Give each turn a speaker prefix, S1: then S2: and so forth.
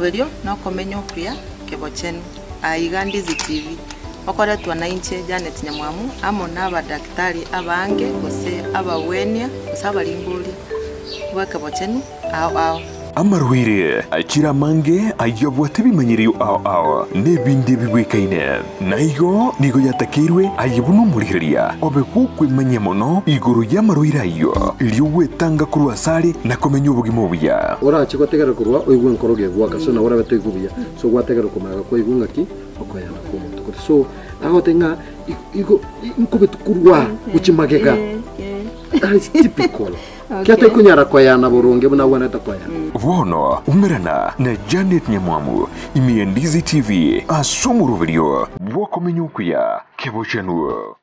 S1: Omoroberio nokomenya okuya kebochenu. Aiga Ndizi TV, okoretwa nainche Janet Nyamwamu amo nabadaktari abange gose abagwenia gose abaringoria bw'ekebochenu ao ao.
S2: Amarwaire achire amange ayio abwate ebimanyerio ao ao na ebinde ebibwekaine. Na igo nigo yatakeirwe aye buna omorigereria obe gokwemanyia mono igoro y'amarwaire ayio, erio gwetanga korwa asare na komenya obogima obuya.
S3: Orache gotegerera korwa oigwe enkoro gegwaka so nabo orabe toigwe buya so gwategerera komanya kwaigwa ng'aki okoyana kw'omonto kore so agoteba ng'a igo nkobetu korwa gochia magega that is typical Ekiagera taikonyara koyana boronge buna agwenerete koyana.
S2: Bono umerana na Janet Nyamwamu ime ya Ndizi TV ase omoroberio bw'okomenya okuya kebochenu.